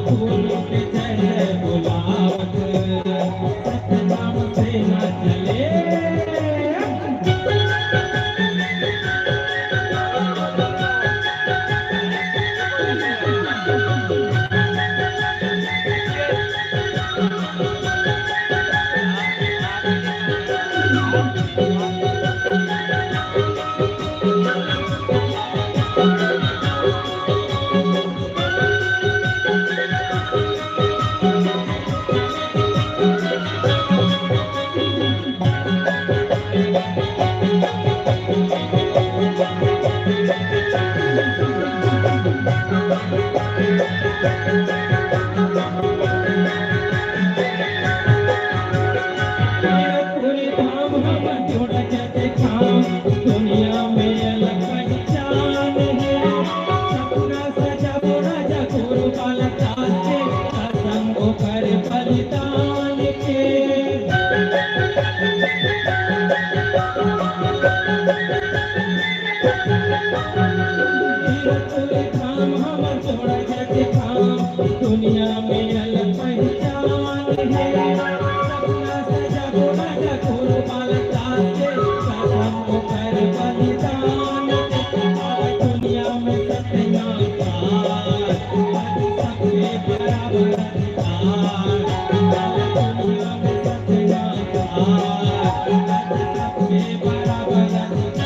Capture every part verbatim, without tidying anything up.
फूल के जय जय बुलावत, सतनाम से ना चले। पूरे धाम हम जोड़ के देखाम, दुनिया में अलग पहचान है। सपना सजाबो राजा गुरु बालक दास के, कसम ओकर बलिदान के। वीर तुल धाम हमर जोड़ा जग धाम, दुनिया में अलग पहचान है। सपना सजा गोरा जगुर बालक दास के, कसम ओकर बलिदान के। दुनिया में सत्यनाम पार, आज सबके बराबर अधिकार। दुनिया में सत्यनाम पार, आज सबके बराबर अधिकार।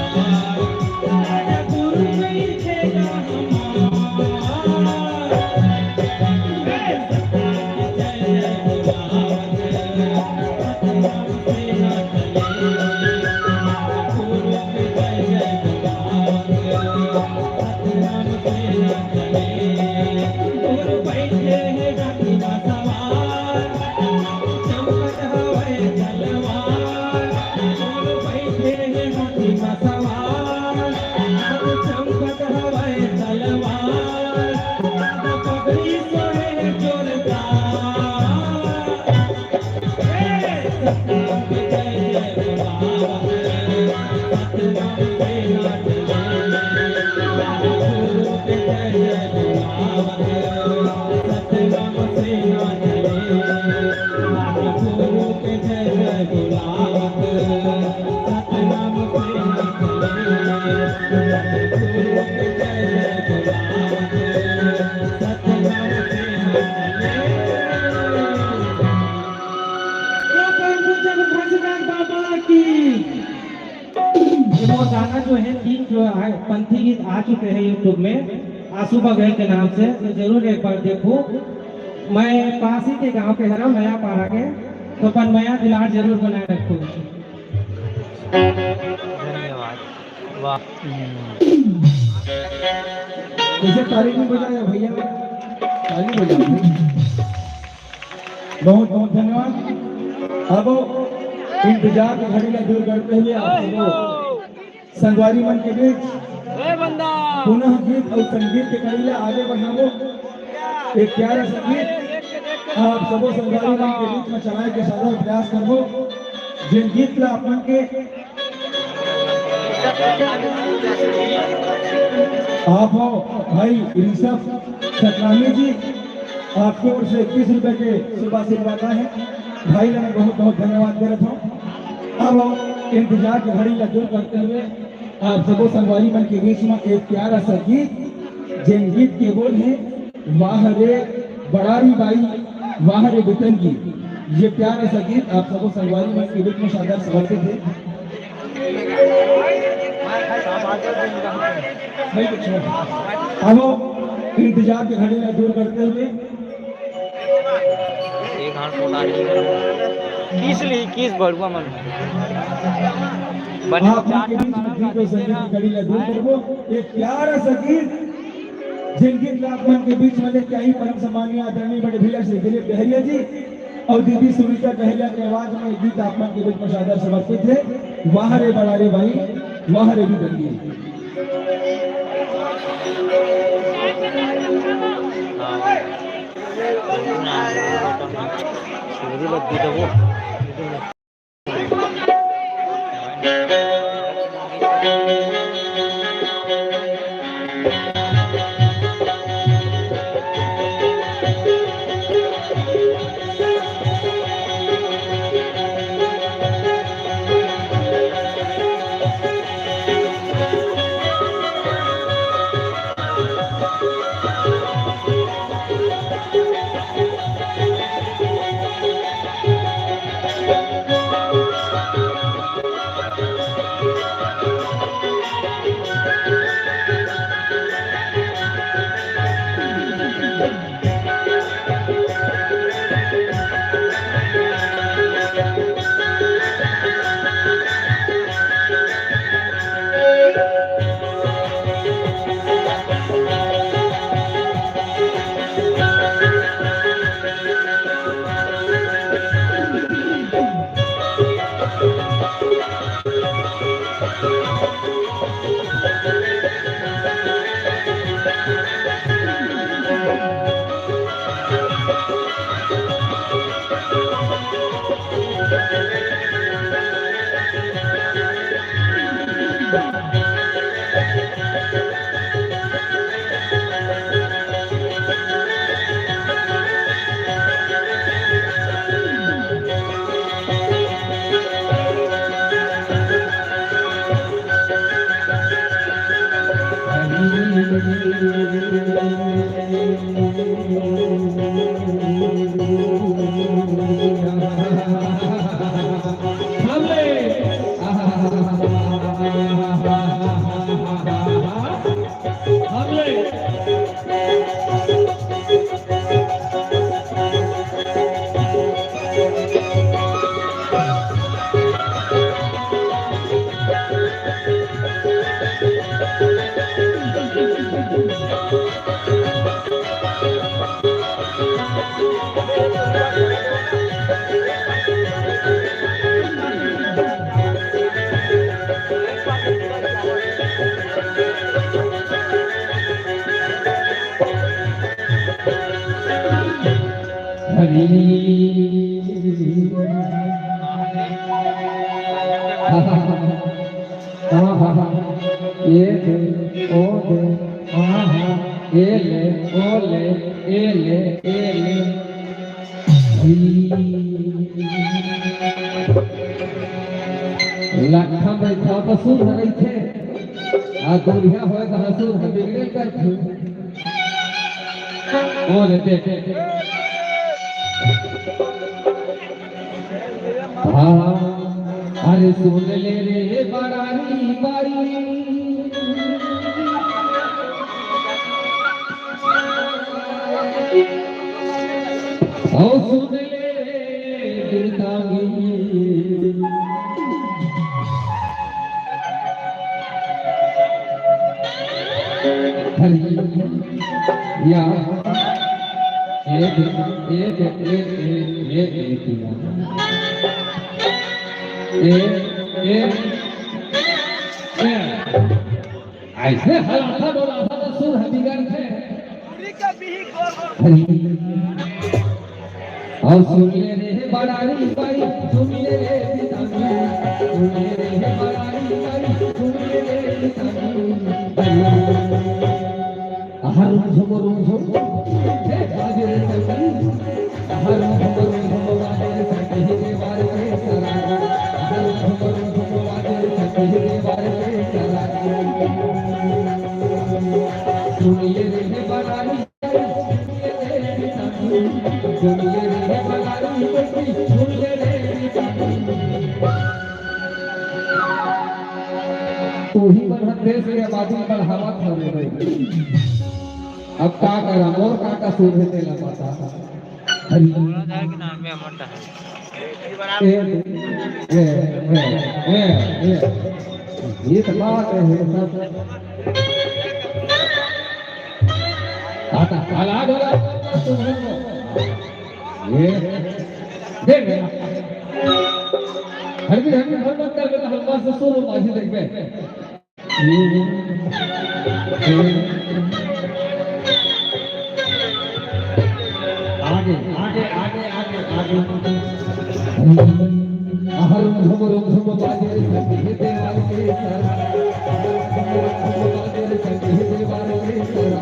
ये मोर गाना जो है, तीन जो है पंथी गीत आ चुके हैं YouTube में आशु बघेल के नाम से, तो जरूर एक बार देखो। मैं पास ही के गांव के हरा, मया पारा के, तो अपन मया दुलार जरूर बनाए रखो। धन्यवाद। वाह। इसे ताली नहीं बजाया भैया, ताली बजाओ। बहुत बहुत धन्यवाद। अब इंतजार के घड़ी ला दूर करते हुए आप सबो संगवारी मन के बीच पुनः गीत और संगीत के कड़ी ला आगे बढ़ाबो। एक प्यारा सा गीत आप सबो संगवारी मन के बीच में चलाए के सादर प्रयास करबो। जिन गीत ला अपन के आप हो भाई ऋषभ सतनामी जी, आपके ओर से इक्कीस रुपए के शुभ आशीर्वाद आए हैं। भाई ला मैं बहुत बहुत धन्यवाद दे रहा हूँ। अब इंतजार की घड़ी ला दूर करते हुए आप सबो संगवारी मन के बीच में एक प्यारा सा गीत, जिन गीत के बोल है वाह रे बड़ारी बाई, वाह रे बितंगी। ये प्यारा सा गीत आप सबो संगवारी मन के बीच में सादर समर्पित है। अब इंतजार की घड़ी ला दूर करते हुए एक हाथ उठा के किस लिए, किस बड़ुआ मन बने आप मन के बीच में गीत और संगीत की कड़ी ला दूर करबो। एक प्यारा सा गीत, जिन गीत ला आप मन के बीच में लेके आई परम सम्मानीय आदरणीय बड़े भैया श्री दिलीप डहरिया जी और दीदी सुनीता डहरिया के आवाज में गीत आप मन के बीच में सादर समर्पित है, वाह रे बड़ा रे भाई, वाह रे भी बंदी। हरि। आहा, ए दे, ओ दे, आहा, ए ले, ओ ले, ए ले, ए ले। लट्ठा बैठा तो सुर रहिथे, आ दूरिहा होए तो सुर बिगड़े करथे। ओ रे, दे, दे, दे। हाँ, अरे सुन ले रे बड़ारी बारी, ओ सुन ले रे बिरतांगी। हरि। या। ए दे, ए दे, ए, ए, ए, ए, पिया। ए, ए, ए। अइसे हलाथा डोलाथा तो सुर ह बिगड़थे। हरि। अउ सुन ले रे बड़ारी बारी, सुन ले रे पिताजी, सुन ले रे बड़ारी बारी, सुन ले रे पिताजी। हरि। हर झुम रुम झुम, हे बाजे रे संगी। हर झुम रुम झुम बाजे रे संगी, हे देवार के सरा। हर झुम रुम झुम बाजे रे संगी, हे देवार के सरा। सुन ले रे बड़ारी। उही मन ह देश के आबादी बढ़ावत हवे रे। अब का करा, मोर का कसूर हे तेला बता। हरि। ए, ए, ए, ए, ए, ए। ये तो बात है, सब। आता, आला, आला, आला, तुम लोग। ये, दे मेरा। हर भी, हर भी, हर मत कर, बेटा, हलवा से सुनो, बाजी देख बे। आगे, आगे, आगे, आगे, आगे। हर झुम झुम बाजे रे संगी देवार के सरा। हर झुम झुम बाजे रे संगी देवार के सरा।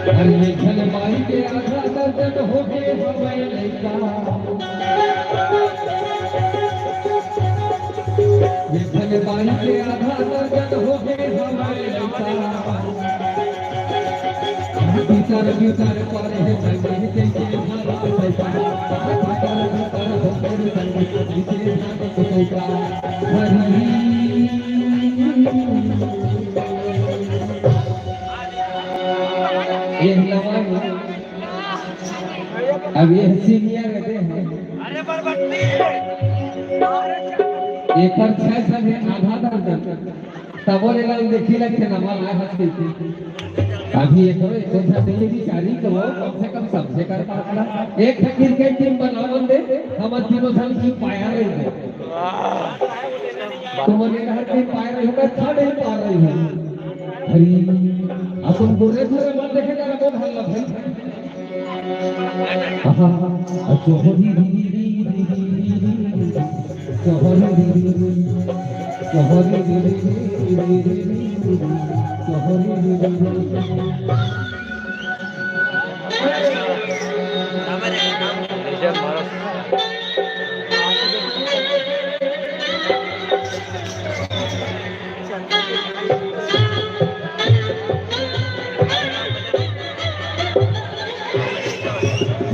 अरे ये झन माई के आधा दर्जन हो गे हवय लइका। ये झन माई के आधा दर्जन हो गे हवय लइका। भीतर भीतर परे हे जमीन जइसे हरा लइका। भीतर भीतर हो गे जमीन जइसे हरा लइका। हरी। ये नवा, अब ये senior रहते हैं। एकर छह सौ है, आधा दर्जन। तबो ले ला, देखी लग के नवा ला हंस के। अभी एक और, एक और झन नहीं, बिचारी को कम से कम समझे कर पाता। एक ठे cricket team बनावन दे, हमर तीनों झन की पाया रही है। तुमन ये हर दिन पाए रहे हो, मैं था नहीं पा रही हूँ। हरी, अपन गोरे गोरे मत देखे, तेरा कौन हल्ला भाई? आहा, आ चोहरी री री री री री री री, चोहरी री री री, चोहरी री री री री री री, चोहरी री री री।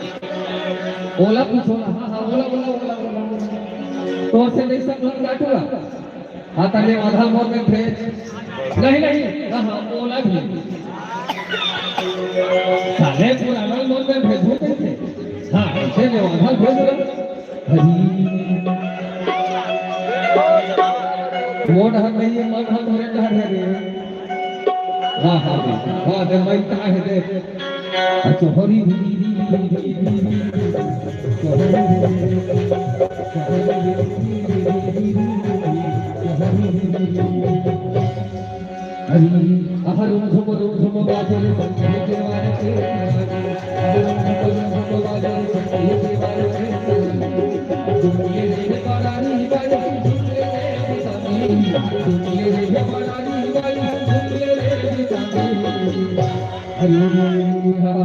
ओला पूछो ना। हाँ, हाँ, ओला, ओला, ओला, ओला। तोर से नहीं सब लोग काटूंगा। हाँ, तने आधा मोर में भेज। नहीं, नहीं, हाँ, हाँ, ओला भी। साले पुराना मोर में भेजू कैसे? हाँ, ऐसे में आधा भेज रहा। हरी। मोर हर नहीं है, मन हर मोरे डहर है रे। हाँ, हाँ, हाँ, हाँ, दे, मैं कहाँ है, दे। अच्छा, हरी, हरी, हरी, हरी, हरी, हरी। अहरुम झुम रुम झुम बाजे रे संगीत वाले के। अहरुम झुम रुम झुम बाजे रे संगीत वाले के। दुनिया रे बड़ा नी बाई, दुनिया रे बड़ा नी बाई, दुनिया रे बड़ा नी बाई, दुनिया रे बड़ा नी। हरि हरि हरि।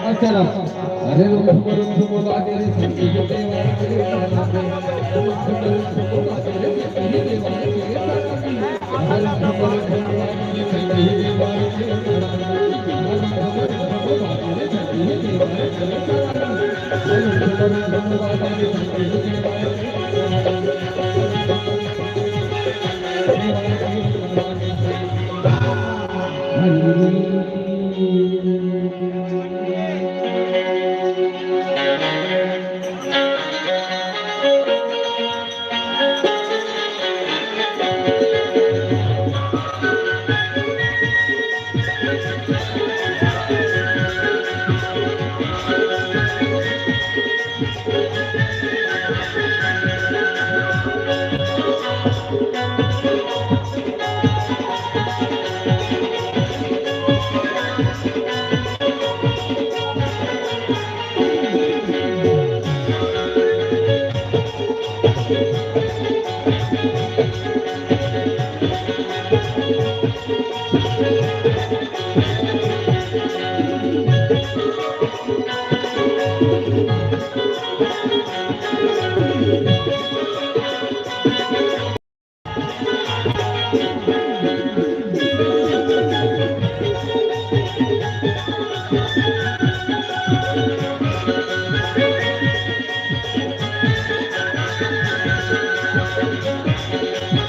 अच्छा, अरे रुक, रुक, रुक, रुक, बाजे रे संगीत देवा रे।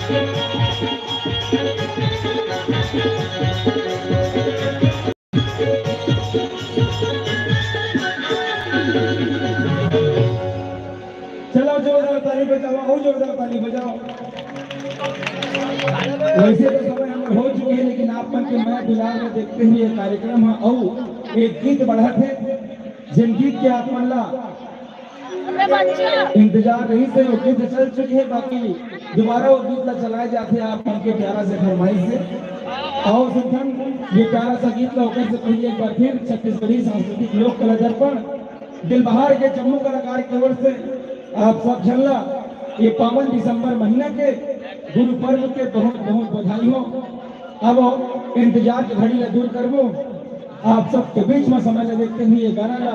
चलो, जोरदार ताली बजाओ, और जोरदार ताली बजाओ। वैसे तो समय हमर हो चुके हैं, लेकिन आप मन के मया दुलार में देखते हुए ये कार्यक्रम ह अउ एक गीत बढ़त हे, जेन गीत के आप मन ला इंतजार रहिस हे, वो गीत चल चुके हैं, बाकी दोबारा वो गीत ला चलाए जाथे आप मन के प्यारा से फरमाइश से। आओ सुनथन ये प्यारा सा गीत ला, ओकर से पहले एक बार फिर छत्तीसगढ़ी सांस्कृतिक लोक कला दर्पण दिलबहार के जम्मो कलाकार के ओर से आप सब झन ला ये पावन दिसंबर महीना के गुरु पर्व के बहुत बहुत बधाई हो। अब इंतजार के घड़ी ला दूर करबो, आप सबके बीच में समय ला देखते हुए ये गाना ला,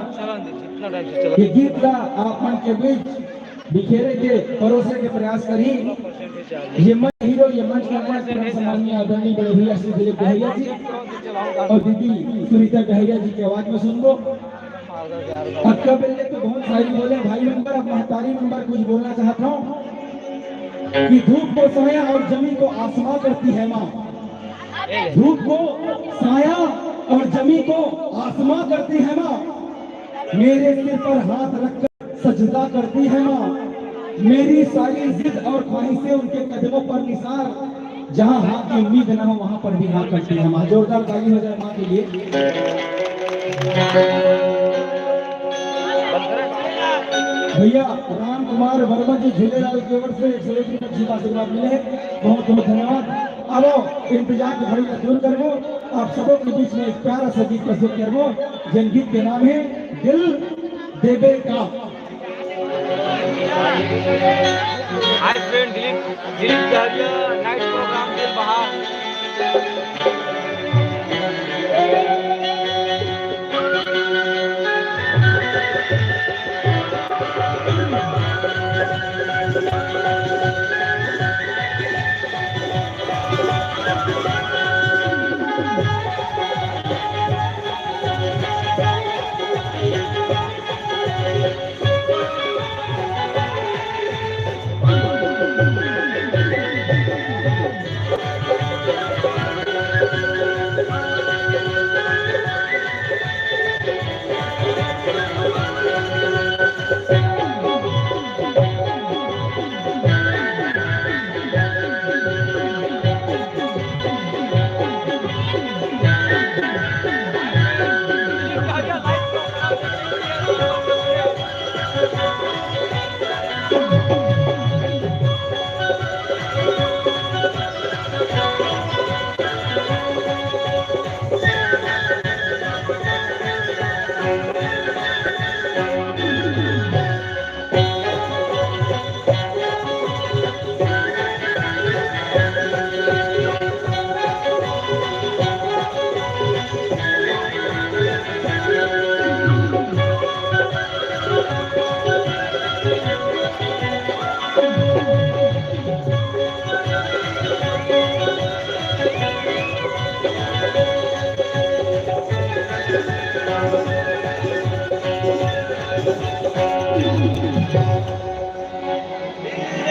ये गीत ला आप मन के बीच बिखेरे के, परोसे के प्रयास करही। ये मंच हीरो, ये मंच का मंच परम सम्माननीय आदरणीय बड़े भैया श्री दिलीप डहरिया जी और दीदी सुनीता डहरिया जी की आवाज में सुनबो। अतका बेर ले तो बहुत सारी बोले भाई मन बर, अब महतारी मन बर कुछ बोलना चाहत हूँ कि धूप को साया और जमी को आसमां करती है माँ। धूप को साया और जमी को आसमां करती है माँ। मेरे सिर पर हाथ रखकर सजदा करती है माँ। मेरी सारी जिद और ख्वाहिशें उनके कदमों पर निसार। जहाँ हाँ की उम्मीद ना हो, वहाँ पर भी हाँ करती है माँ। जोरदार ताली हो जाए माँ के लिए। भैया राम कुमार वर्मा जी झूलेलाल के ओर से एक सौ एक रुपये जी का आशीर्वाद मिले हैं। बहुत बहुत धन्यवाद। अब इंतजार की घड़ी का दूर करबो, आप सबों के बीच में एक प्यारा सा गीत प्रस्तुत करबो, जिन गीत के नाम है दिल देबे का। Hi friend, Dilip, Dilip Dahariya night programme Dilbahar.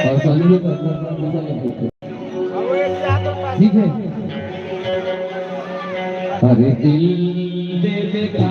और सालू लोग अपना अपना भूमिका निभाते हैं। ठीक है। अरे दिल दे दे का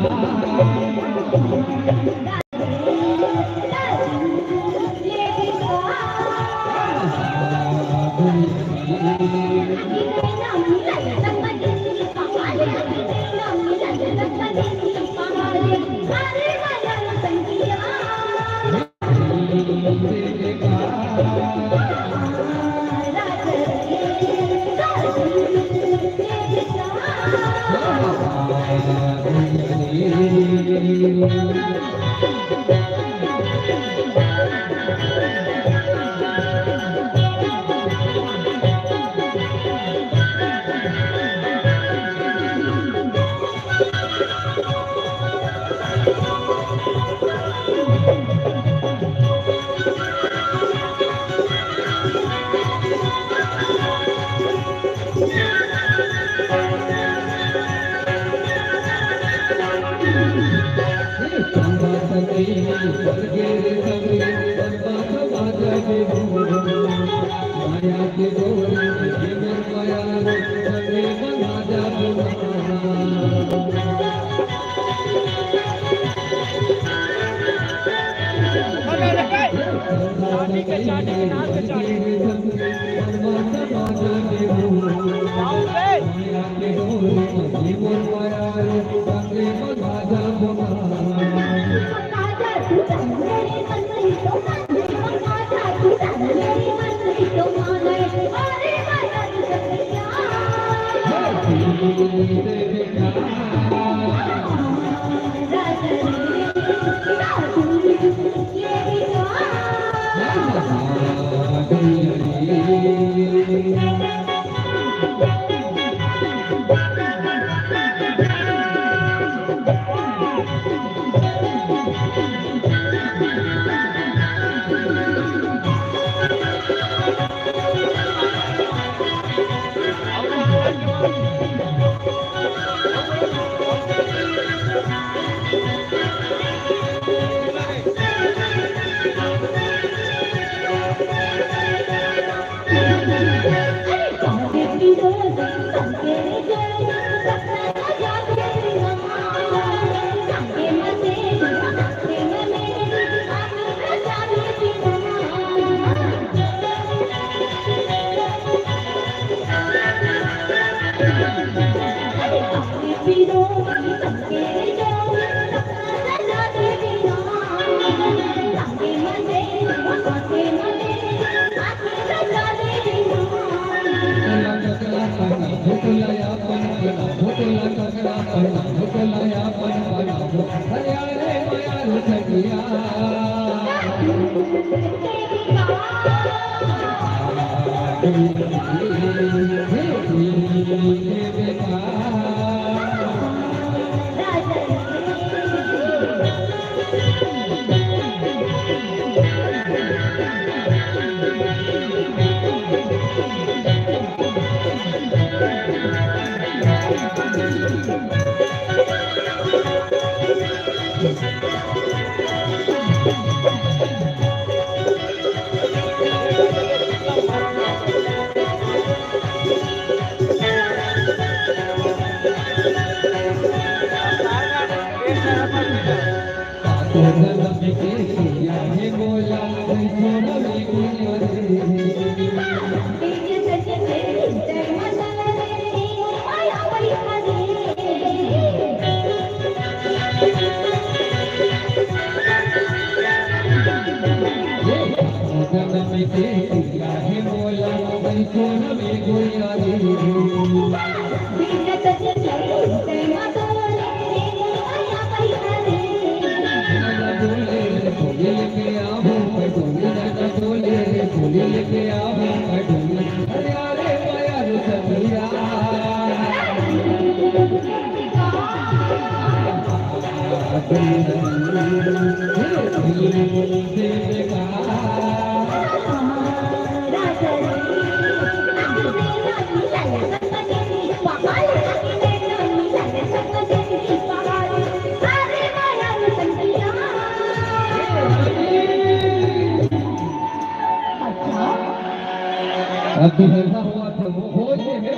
अब बिहनहा हुआ था, वो हो गए हैं।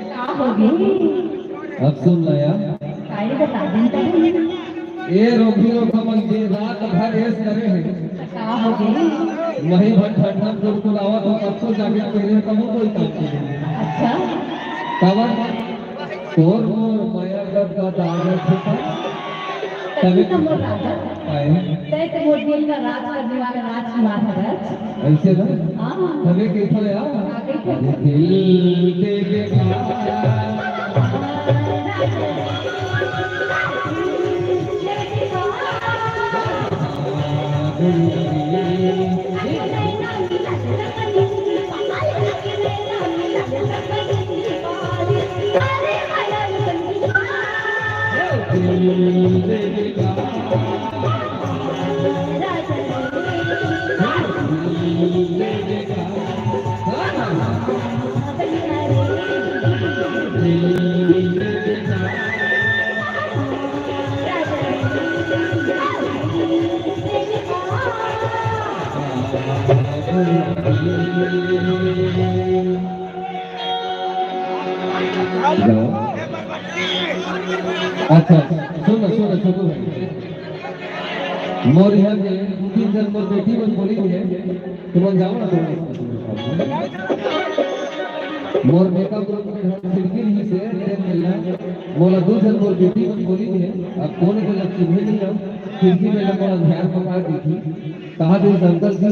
का हो गई? अब सुन ला यार। काहे बता दिन का? ए रोगी लोग हमन के रात भर ऐश करे हे। का हो गई? वही भर ठंडा कुलकुल आवत हो, अब तो जाके पहले तब कोई काम करे। अच्छा। तब तोर मोर माया गद का दादा छुपा। तभी तो मोर राजा। आए। तै तो मोर दिल का राज करने वाला राजकुमार है राज। ऐसे ना? हाँ। हमें कैसा यार? हाँ, कैसा? दिल दे बेटा। हेलो। अच्छा, सुन, सुन, सुन भाई। मोर यहाँ के दू तीन जन मोर बेटी मन बोली है, तुमन जाओ ना, तुमन। मोर मेकअप रूम के घर खिड़की नहीं से, तेन मिलना। मोला दू जन मोर बेटी मन बोली है, अब कौन के लग चिन्हे नहीं हम, खिड़की में लगा अंधेर पकड़ा दी थी। कहा थे अंकल जी,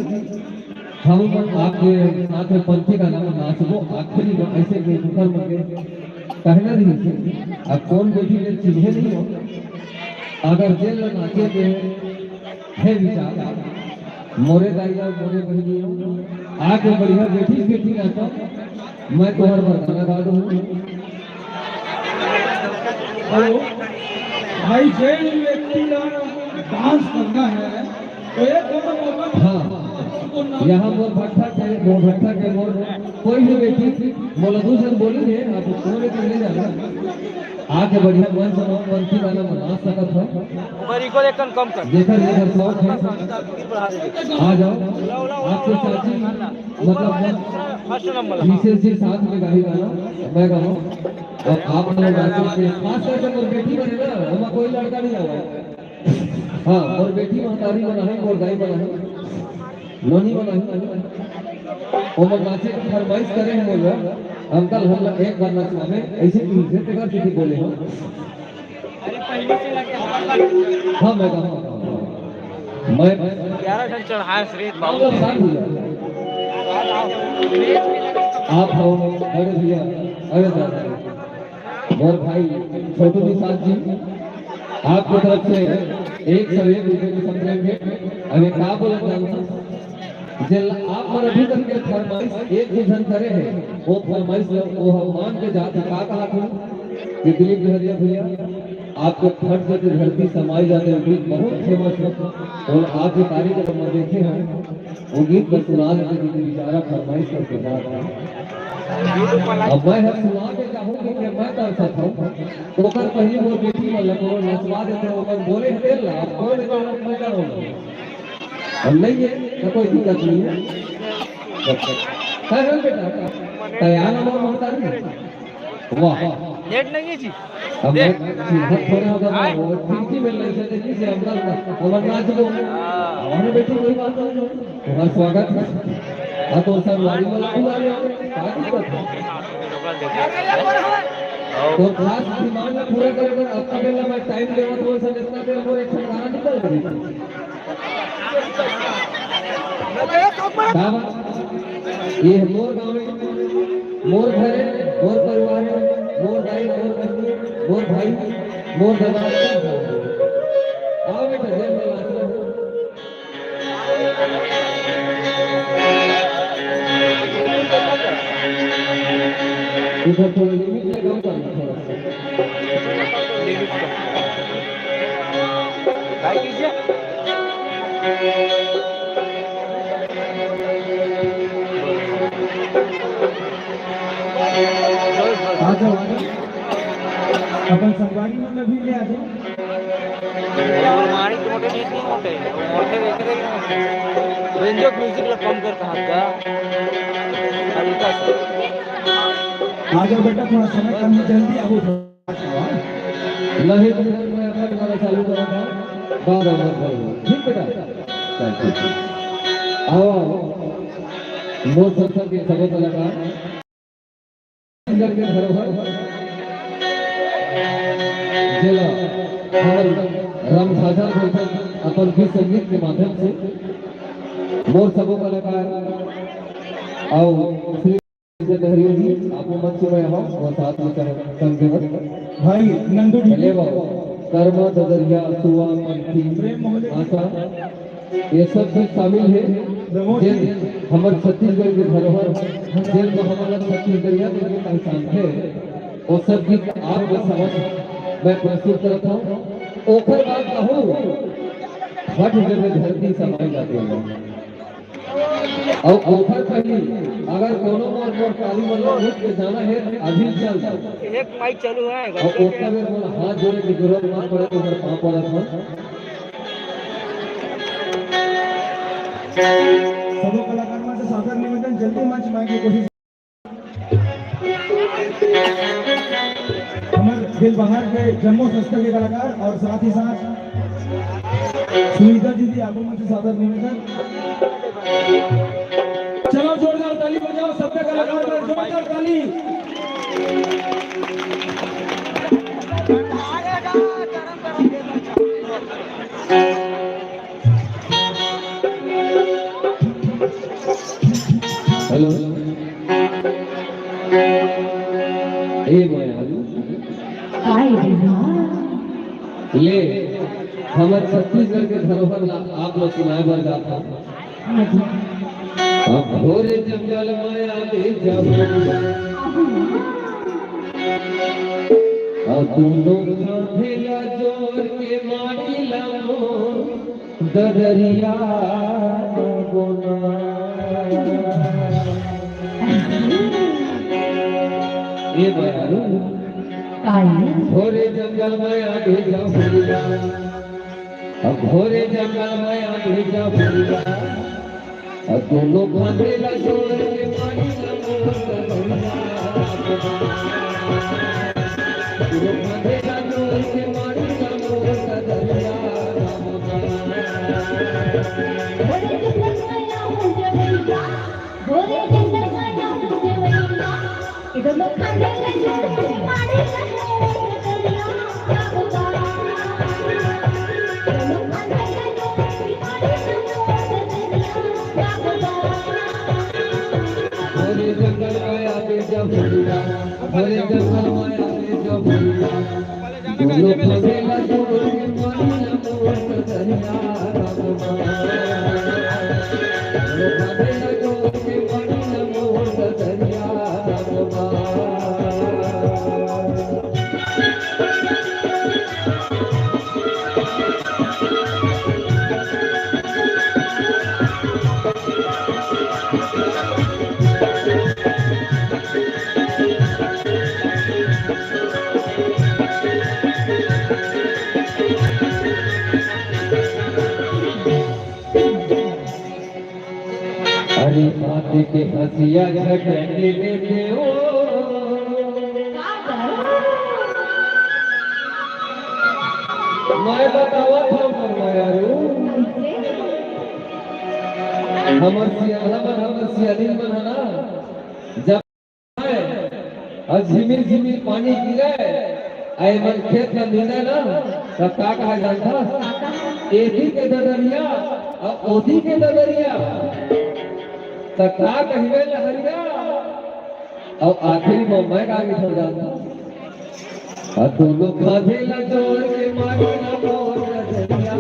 हम आपके साथ में पंथी गाना में नाचबो, आखिरी में ऐसे के दुखर मन के कहना नहीं थी। अब कौन बेटी के चिन्हे नहीं हो, अगर जेल में नाचे के हे विचार, मोरे दाई अउ मोरे बहिनी हो, आके बढ़िया बेटी बेटी नाचो, मैं तोहर बर गाना गा दूँ। हेलो, भाई, जेन व्यक्ति ला डांस करना है, तो एक बार मोबाइल हाँ, यहाँ मोर भट्ठा के, मोर भट्ठा के, मोर कोई भी बेटी, मोला दू जन बोली है, आप कोने के ले जाना। आके बढ़िया मन से मन की गाना बना सकत हो। ओकर इको एक कन कम कर। जेकर जेकर शौक है, आ जाओ। आपके साथी, मतलब, फर्स्ट नंबर। विशेष जी साथ में गाही गाना, मैं गाऊँ। और आप लोग गा सकते हैं। खास करके मोर बेटी बने ना, हम कोई लड़का नहीं आवा। हाँ, मोर बेटी महतारी बना है, मोर दाई बना है, नोनी बना है। ओमन नाचे की फरमाइश करे हैं मोर, अंकल, हम लोग एक बार नचवावे, ऐसे की इज्जत कर दीदी बोले हो। अरे, पहले से लगे। हाँ, मैं गाऊँ, मैं गाऊँ। मैं ग्यारह घंटे चढ़ाए श्री बाबू। आप लोग साथ भैया। आप हो बड़े भैया, अरे दादा, मोर भाई छोटू निषाद जी, आपके तरफ से एक सौ एक रुपये की समझेंगे। अभी का बोला जानता, जे आप मन अभी तक के फरमाइश एक भी जन करे है, वो फरमाइश लो, वो हम मान के जाते का कहा था कि दिलीप जहरिया भैया, आपके फट से धरती समाई जाते हैं, गीत बहुत फेमस है। और आज ये कार्यक्रम में देखे हैं, वो गीत पर सुना देते, क्योंकि बेचारा फरमाइश करके जा रहा है। अब मैं हर सुना के चाहूँ कि मैं कर सकता हूँ, तो कर पहले वो बेटी वाला को नचवा देते हैं, वो बोले तेल ला, बोले तो मैं करूँगा। हम नहीं है, तो कोई दिक्कत नहीं है। है, है बेटा, तैयार हम और मुख्तार में। वाह। नेट नहीं है जी। अब देख। मैं चिन्हत थोड़ा होता था, आए। वो खिड़की में लग जाते जी से हम लोग, हम लोग नाच लो। हाँ। हमारे बेटी कोई बात नहीं है। तुम्हारा स्वागत है। हाँ, तो सर, वाली वाला भी आ गया। क्या दिक्कत है? तो खास डिमांड पूरा कर, कर अब तक मैं टाइम लेवा तो सर, जितना देर वो एक गाना निकल रही। का बात? ये मोर गाँव है, मोर घर है, मोर परिवार है, मोर दाई, मोर बहिनी, मोर भाई, मोर दादा। आओ बेटा, जय मल्लाह। इधर थोड़ा लिमिट में कम करना, थोड़ा सा। भाई कीजिए। आ जाओ, आ जाओ। अपन संगवारी मन ला भी ले आ जाओ। वो मारी के मोटे नहीं, नहीं मोटे, मोटे देख रहे हो। रेंज ऑफ म्यूजिक ला कम कर कहा का। हल्का सा। आ जाओ बेटा, थोड़ा समय कम है, जल्दी आओ। नहीं तो फिर मैं अपना गाना चालू करूँगा। बार बार मत बोलो। ठीक बेटा? चल, ठीक, ठीक। आओ, आओ। मोर संस्था के सभी कलाकार। छत्तीसगढ़ के धरोहर, जेला हमन राम साझा बोलथन अपन गीत संगीत के माध्यम से। मोर सबो कलाकार अउ श्री विजय लहरिया जी, आपो मंच में हो, वो साथ में संग, संग देवत। भाई नंदू जी। चले बाबू, कर्मा, ददरिया, सुआ, पंथी, प्रेम मोहल्ले। आशा, ये सब भी शामिल है, जेन हमर छत्तीसगढ़ के धरोहर, जेन तो हमर छत्तीसगढ़िया के भी पहचान है। वो सब गीत आपके समक्ष मैं प्रस्तुत करत हूँ। ओकर बाद कहूँ, फट जगह धरती समाई जाते हैं। और ओकर पहली, अगर कोनो मोर, मोर काली मन ला उठ के जाना है, अभी चल जाओ। एक माइक चालू है, और ओतना बेर मोर हाथ जोड़े की जरूरत मत पड़े, तो ओकर पाँव पड़त हूँ। सबो कलाकार मन से सादर निवेदन, जल्दी मंच में आए के कोशिश। हमर दिल बहार के जम्मो संस्था के कलाकार और साथ ही साथ सुनीता दीदी, आप लोगों से सादर निवेदन। चलो, जोरदार ताली बजाओ, सब पे कलाकार पर जोरदार ताली। हेलो। ए मया। काय रे माँ? ले, हमर छत्तीसगढ़ के धरोहर ला आप ला सुनाए बर जात हँव। हाँ जी। अब घोरे जंगल में आगे जाबो, अब दूनों कांधे ला जोड़ के मारी ला मोर ददरिया गोना। ए मया। काय? घोरे जंगल में आगे जाबो, अब घोरे जंगल में आगे जाबो, अब दूनों कांधे ला जोड़ के मारी ला मोर ददरिया। दूनों कांधे ला जोड़ के मारी ला मोर ददरिया। घोरे जंगल में आगे जाबो, घोरे जंगल में आगे जाबो, दूनों कांधे ला जोड़ के मारी ला मोर ददरिया। अरे हाथी के हँसिया झटक लेते हो। मैं बतावत हँव फरमायारू, हमर सियान मन, हमर सियानिन मन है ना, जब अउ झिमिर झिमिर पानी गिरय, अउ एमन खेत ल नींदय ना, त का कहा जानथस? एती के ददरिया अउ ओती के ददरिया। त का कहिबे लहरिया? अउ आखिरी म मैं का कहिथँव जानथस? अ दूनों कांधे ला जोड़ के मारी ला मोर ददरिया।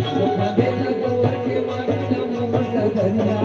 दूनों कांधे ला जोड़ के मारी ला मोर ददरिया।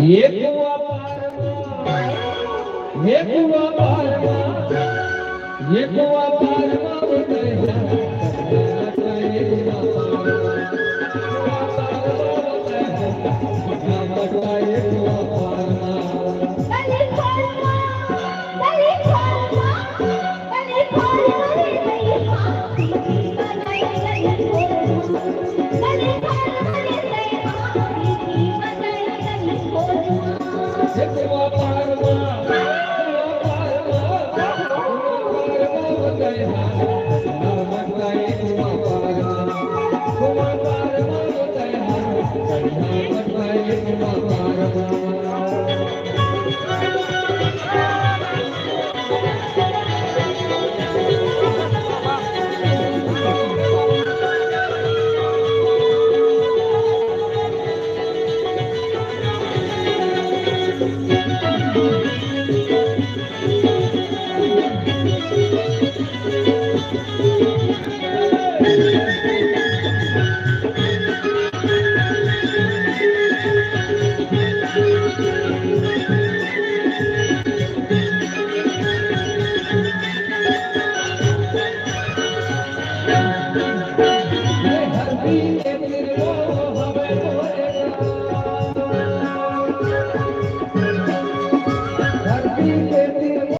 ये कुआं पार मा, ये कुआं पार मा, ये कुआं पार मा उतरे हैं, ये कुआं पार मा, ये कुआं पार मा, ये कुआं पार मा।